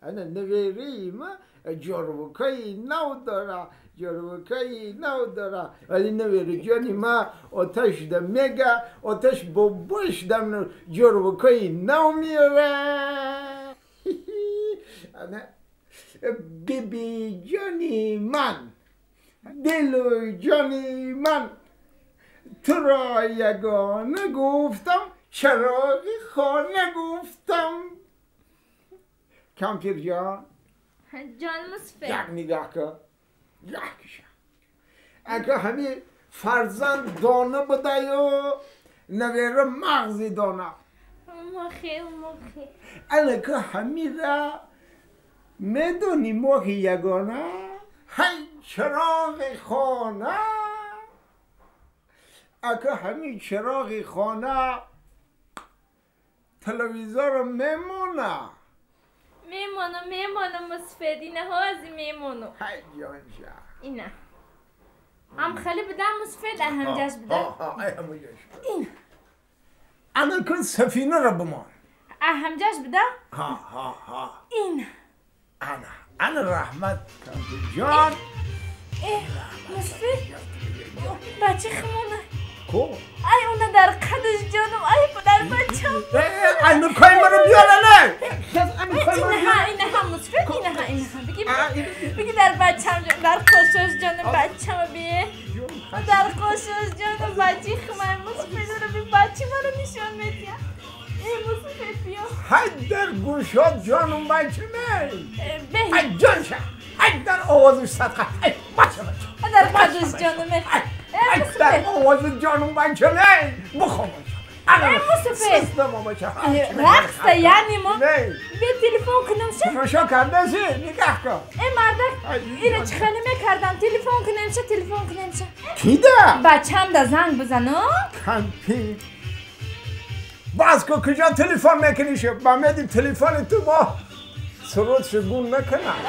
Ана навери ма ҷорвукаи нав дора, ҷорвукаи нав дора. Вали навери ҷони ма оташ да мега, оташ бобош дам ҷорвукаи нав меора. Ана биби ҷони ман, дилу ҷони ман, туро ягона гуфтам, чароғи хона гуфтам. Кампир ҷон. Ҷон мусфид. Як нигоҳ кун, як ша. Агар ҳамин фарзанд дона будаю, навера мағзи дона. Мохи, мохи. Анака ҳамира медони моҳи ягона, ҳай чароғи хона. Ака ҳамин чароғи хона телевизорро мемона. Мемоно, мемоно, мусфид, ина ҳози мемоно. Ҳай ҷонша. Ина. Ҳам хеле бидам мусфид, ҳамҷаш бидам. Ай ҳамҷаш. Ина. Ана кун сафинаро бимон. Ҳамҷаш бидам? Ҳа, ҳа, ҳа. Ина. Ана, ана раҳмат кампирҷон. Мусфид, бача хмона. Ко? Ай, уна дар қадаш ҷонам, ай дар бачам. Ай, нукай маро биёра не. Инаҳа, инаҳа мусфид, инаҳа, инаҳа. Биги, биги дар бачам ҷон, дар қошош ҷонам бачам би. Дар қошош ҷонам бачи хмай мусфидро би бачи маро нишон медиҳад. Эй мусфид биё. Ҳай дар гӯшот ҷонам бачаме. Ҳай ҷонша, ҳай дар овозиш садқа. Ҳай бача бача. Дар қадаш ҷонам. Ҳай дар овози ҷонам бачаме. Бихоб бача. Эй мусфид. Рақса яъне мо бе телефон кунам ша. Тамошо кардаси? Нигоҳ кун. Эй мардак, ира чӣ хеле мекардам? Телефон кунем ша, телефон кунем ша. Кида? Бачам да занг бизано. Кампир. Боз ку куҷо телефон мекунӣ ша? Ба меди телефони ту мо сурудшо гум накунам.